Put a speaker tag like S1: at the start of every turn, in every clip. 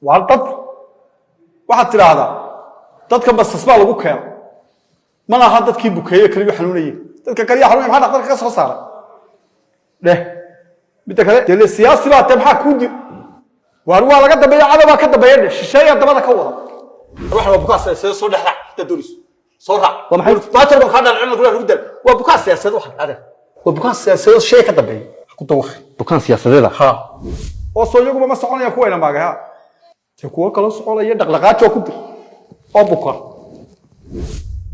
S1: Waa dad waxaad tidhaahdaa dadka basas baa lagu keena. Mana aha dadkii bukeeye kaliyu xanuunayey, dadka kaliya xanuunaya. Maxaa dhakhtarka ka soo saaray dheh? Midda kale dee siyaasi baa tee, maxaa kuu di? Waar waa laga dambeeya, cadow baa ka dambeeya dheh, shisheeyaa dabada ka wada. Waxan waa bukaa siyaasadeed, soo dhex raac haddaad doonayso, soo raac.
S2: Waa maxay?
S1: Baatar baan kaa dhancin lagu dal. Waa bukaa siyaasadeed waxan, adeer, waa bukaa siyaasadeed, shay ka dambeeya ha ku dawaqi.
S2: Bukaan siyaasadeeda.
S1: Ha, oo soo iyaguba ma soconaya kuwayna maagay. Ha, dee kuwo kaloo soconaya dhaqdhaqaajoo ku dir oo buka.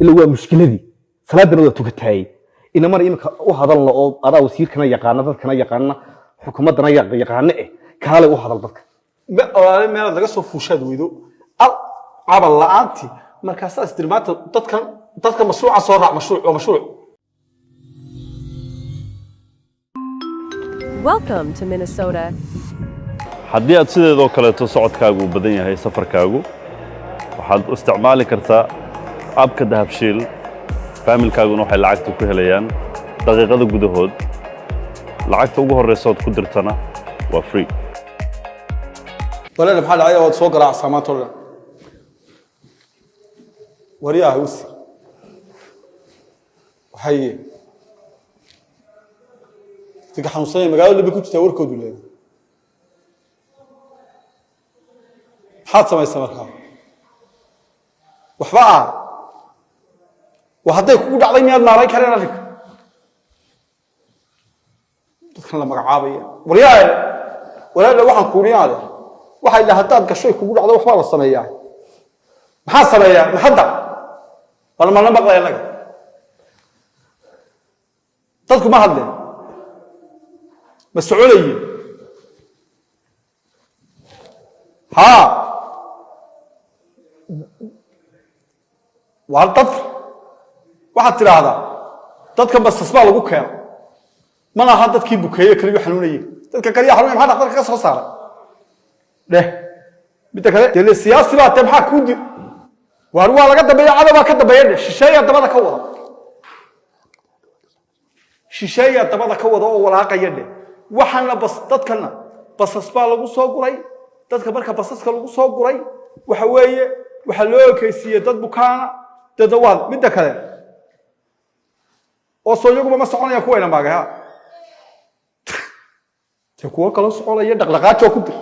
S2: Ila waa mushkiladii, salaadana waa tukataayey. Inamar iminka u hadalna oo adaa wasiirkana yaqaana, dadkana yaqaana, xukuumaddana yaqaana, kaalay u hadal dadka.
S1: Walaale, meelaad laga soo fuushaad weydo al cabal la'aantii, markaasaa istir maanta dadkan, dadka mashruuca soo raac. Mashruuc waa mashruuc.
S3: Welcome to Minnesota.
S4: Haddii aad sideedoo kaleeto socodkaagu uu badan yahay, safarkaagu, waxaad u isticmaali kartaa app-ka Dahabshiil. Faamilkaaguna waxay lacagta ku helayaan daqiiqada gudahood. Lacagta ugu horreysa ood ku dirtana waa free.
S1: Walaal, maxaa dhacay? Waad soo garaacsaa maanta oo dhan. Waryaha wasi waxay dadka xanuunsanaya magaalada bay ku jirtaa warkoodu leeyahay. Maxaad samaysaa markaa? Waxba ah waa hadday kugu dhacday, miyaad maarayn kareen arrinka dadkan la magacaabaya? Waryaha, walaal, waxaan kuuriyaade waxay dhaha haddaad gasho ay kugu dhacdo, waxbaa la sameeyaa. Maxaa sameeyaa? Maxadda bal mana maqlay annaga, dadku ma hadleen, ma soconaye. Haa, waa dad waxaad tidhaahdaa dadka basas baa lagu keena. Mana aha dadkii bukeeye kaliyu xanuunayey, dadka kaliya xanuunaya. Maxaa dhakhtarka ka soo saaray dheh? Midda kale dee siyaasi baa tee, maxaa kuu di? Waar waa laga dambeeya, cadow baa ka dambeeya dheh, shisheeyaa dabada ka wada, shisheeyaa dabada ka wada oo walaaqaya dheh. Waxaana bas dadkana basas baa lagu soo guray. Dadka marka basaska lagu soo guray, waxa weeye waxaa loo ekeysiiyey dad bukaana. Dada waa midda kale oo soo iyaguba ma soconaya kuwayna maagay. Ha, dee kuwo kaloo soconaya dhaqdhaqaajoo ku dir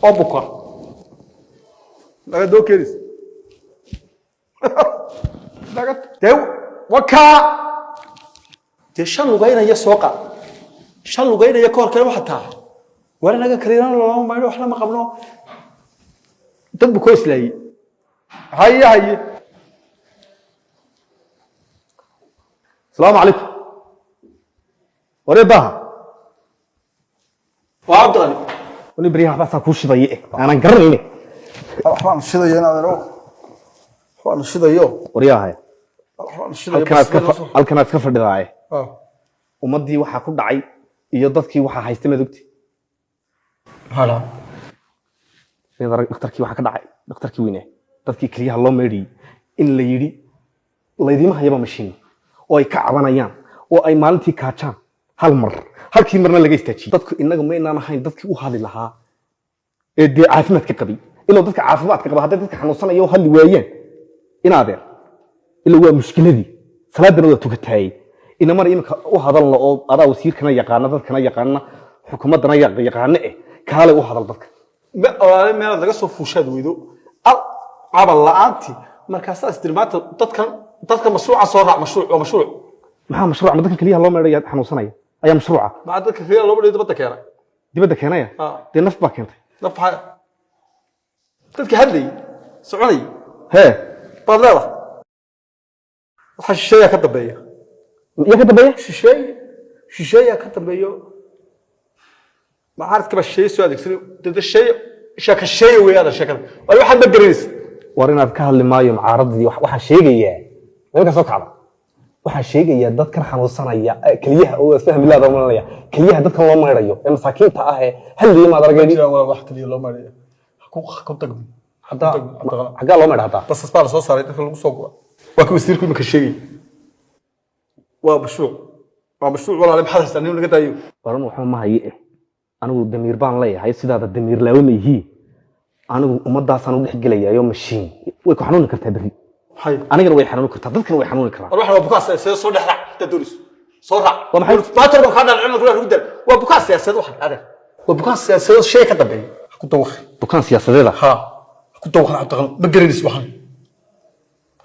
S1: oo buka laga doo keenaysa laga dee wakaa dee shan lugaynaya soo qaad, shan lugaynaya ka hor kale. Waxa taa war naga kaliinana loolama maydho, wax lama qabno, dad bukoo islaayey. Haye haye.
S2: Asalaamu calaykum, waree baaha.
S1: Waa Cabdiqani.
S2: Wani beryahan waxbaa saa kuu shidaya aanan garanayne.
S1: Waxbaan shidayo inaad, waxbaan shidayo.
S2: Waryaahay.
S1: Waxbaan shidayo.
S2: Halkanaad ka fadhidaaye, ummaddii waxaa ku dhacay iyo dadkii waxaa haysta madogti.
S1: Hala.
S2: Mid arag dhakhtarkii waxaa ka dhacay, dhakhtarkii weyne, dadkii keliyaha loo meedhiyey, in la yidhi laydiima hayaba mashiin, oo ay ka cabanayaan oo ay maalintii kaajaan hal mar, halkii marna laga istaajiyey. Dadku innaga ma inaan ahayn dadkii u hadli lahaa ee dee caafimaadka qabay. Ilaa dadka caafimaadka qaba hadday dadka xanuunsanaya u hadli waayaan, inaadeer, ila waa mushkiladii, salaadana waa tukataayey. Inamar iminka u hadalna oo adaa wasiirkana yaqaana, dadkana yaqaana, xukuumaddana yaqaana, kaalay u hadal dadka.
S1: Walaale, meelaad laga soo fuushaad weydo al cabal la'aantii, markaasaa istir maanta dadkan, dadka mashruuca soo raac. Mashruuc waa mashruuc.
S2: Maxaa mashruuca? Ma dadkan keliyaha loo meedhaya xanuunsanaya ayaa mashruuca?
S1: Maxaa dadka kaliya loo badhiyo dibadda keenay?
S2: Dibadda keenaya?
S1: Ah.
S2: Dee naf baa keentay.
S1: Naf maxaa? Dadka hadlayay soconayay
S2: hee
S1: baad leedahay. Waxaa shisheeyaa ka dambeeya.
S2: Yaa ka dambeeya?
S1: Shisheeye, shisheeyaa ka dambeeyo. Macaaradka baa shisheeye soo adeegsanay. Dada shisheeye, sheeka shisheeye weeyaan sheekada. Waa waxaad ma garanaysa.
S2: War inaad ka hadli maayo mucaaradadii. Waxaan sheegayaa nimanka soo kacda, waxaan sheegayaa dadkan xanuunsanaya keliyaha oo fahmi laada malanaya, keliyaha dadkan loo maydhayo ee masaakiinta ah ee halliya maad aragay.
S1: Jiraan walaal, wax kaliya loo maydhayo ku tagmi.
S2: Hadda xaggaa loo maydha haddaa?
S1: Basas baa la soo saaray, dadka lagu soo gura. Waa kii wasiirku imika sheegay. Waa mashruuc, waa mashruuc. Walaale, maxaad haystaa nin laga daayo?
S2: Baran waxba ma haye. Anigu damiir baan leeyahay, sidaada damiir laawo ma yihiin. Anigu ummadaasaan u dhex gelayaayo mashiin way ku xanuuni kartaa berri.
S1: Maxay?
S2: Anigana way xanuuni kartaa, dadkana way xanuuni karaa.
S1: War waxan waa bukaan siyaasadeed, soo dhex raac haddaad doonayso, soo raac.
S2: Waa maxay?
S1: Baatar baan kaa dhaadhicin kula rugu dal. Waa bukaan siyaasadeed waxan, adeer, waa bukaan siyaasadeed, shay ka dambeeya ha ku dawaqi.
S2: Bukaan siyaasadeeda?
S1: Ha ku dawaqan, Cabdiqani, ma garanaysid waxan,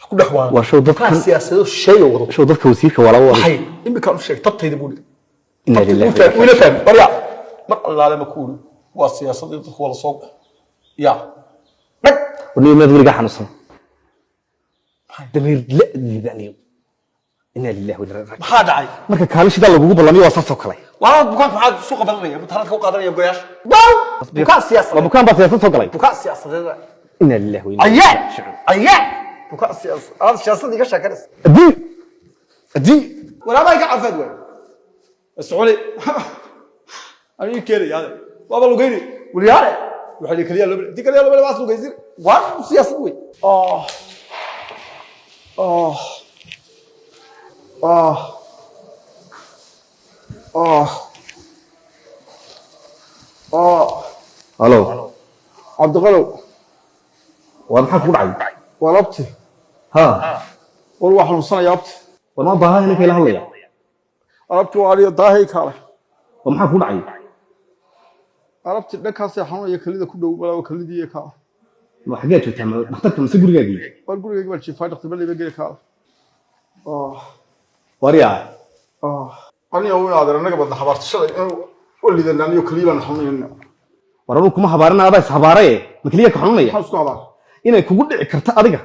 S1: ha ku dhex waalan.
S2: Waa show
S1: bukaan
S2: dadkan
S1: siyaasadeed shay oo wado.
S2: Show dadka wasiirka waa laba wada.
S1: Maxay iminkaan u sheegay? Tabtayda buu dhigay.
S2: Inna lillahi wa inna
S1: Wila fahmi barya mar allaale ma ku uri waa siyaasadii dadku wala soo ya dhag.
S2: Warniyo, maad weligaa xanuunsan damiir la-diida aniyo? Inna lillahi wa inna ilaihi raaji'uun.
S1: Maxaa dhacay?
S2: Marka kaalin shidaal lagugu ballamiyo waa saas oo kale.
S1: Waa bukaanka maxaa suuqa badanaya, mutaradka u qaadanaya goyaasha? Bukaan
S2: Waa
S1: siyaasadeed.
S2: Bukaan baa siyaasad soo galay.
S1: Bukaan siyaasadeed.
S2: Inna lillahi wa inna
S1: ayaa
S2: ilaihi raaji'uun.
S1: Ayaa bukaan siyaasad aad siyaasad iga sheekanaysa.
S2: Adduun, adduun.
S1: Walaabaa iga cafaad waay isculi anigu keenaya ade waaba lugayni waliyaale waxaa kaliya loo di kaliya loo waas lugaysin, waa siyaasad wey. Oh oh oh oh oh.
S2: Halo.
S1: Cabdiqalow.
S2: Waa maxaa kugu dhacay?
S1: Waa labti.
S2: Ha.
S1: War waa xanuunsanaya, abti.
S2: War ma baaha ninka ila hadlaya.
S1: Alabti waa aniyo daahay kaale.
S2: Waa maxaa kugu dhacay?
S1: Alabti dhankaasay xanuunaya, kelida ku dhow malaa, kelidii kaale.
S2: Ma xaggee joogtaa? Ma dhakhtarka mise gurigaagii?
S1: War gurigayga baan jiifaa, dhaqtar baa geli kaale. Oh.
S2: Waryaa.
S1: Oh, aniga u inaadeer annaga badna habaartashada inuu u lidanaa aniyo keliya baan xanuunayna.
S2: War anuu kuma habaarina, adaa is habaaraye. Ma keliya ka xanuunaya?
S1: Maxaa isku habaar?
S2: Inay kugu dhici karto adiga.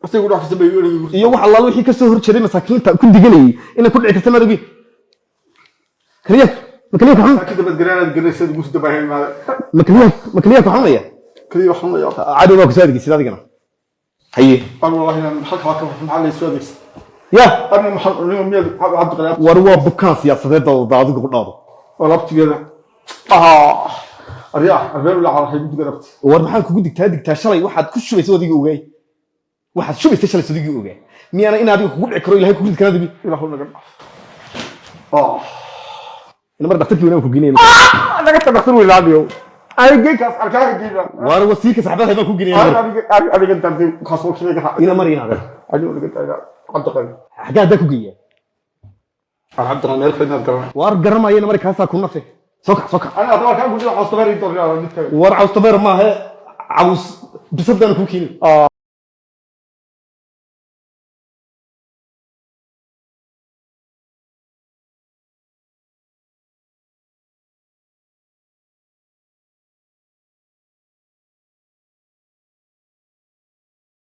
S1: Waqtiga ku dhax kasta bay aniga.
S2: Iyo wax allaal wixii ka soo horjeeday masaakiinta ku diganayay inay ku dhici karto, maad ogeyn? Keliya ma keliya ka xanuun?
S1: Ka dabad garaanaad garanaysa ugu soo dabaahay maada.
S2: Ma keliya ka xanuunaya?
S1: Keliya xanuunaya.
S2: Cadow baa kusoo adeegaysid adigana, haye.
S1: An wallahi inaan halka waa ka maxaa la soo adeegsan.
S2: Ya.
S1: Arni maxaa aniga miyaad Cabdiqani?
S2: War waa bukaan siyaasadeed oo adigu ku dhaado.
S1: Oo labtigeeda ah aryaa arbeel la xaray gudiga rabti.
S2: War maxaan kugu digtaa shalay? Waxaad ku shubaysay adigii ogaay, waxaad shubaysay shalay adigii ogaay. Miyaana in adiga kugu dhici karo Ilahay kugu ridi karaa adigu?
S1: Ilaahu naga dhaaf. Oh.
S2: Ina mar dhakhtarkii wanaag ku geynaya.
S1: Naga tadaktur wilaadiyo aniga kaas arkaaga geeyna.
S2: War wasiirka saxbada baan ku geynaya.
S1: Adiga adiga dardi kaas oo sheegay.
S2: Ina mar ina adeer.
S1: Adiga naga taga Cabdiqani.
S2: Xaggaa haddaa ku geeya?
S1: Cabdiqani meel kale inaad garanay.
S2: War garanmaya, ina mari kaasaa ku nafe. Soo kac, soo kac.
S1: Ana adoo kaa gudiga cawstabeer ii dooryaa mid kale.
S2: War caws tabeer maahe, caws bisadaan kuu keeni.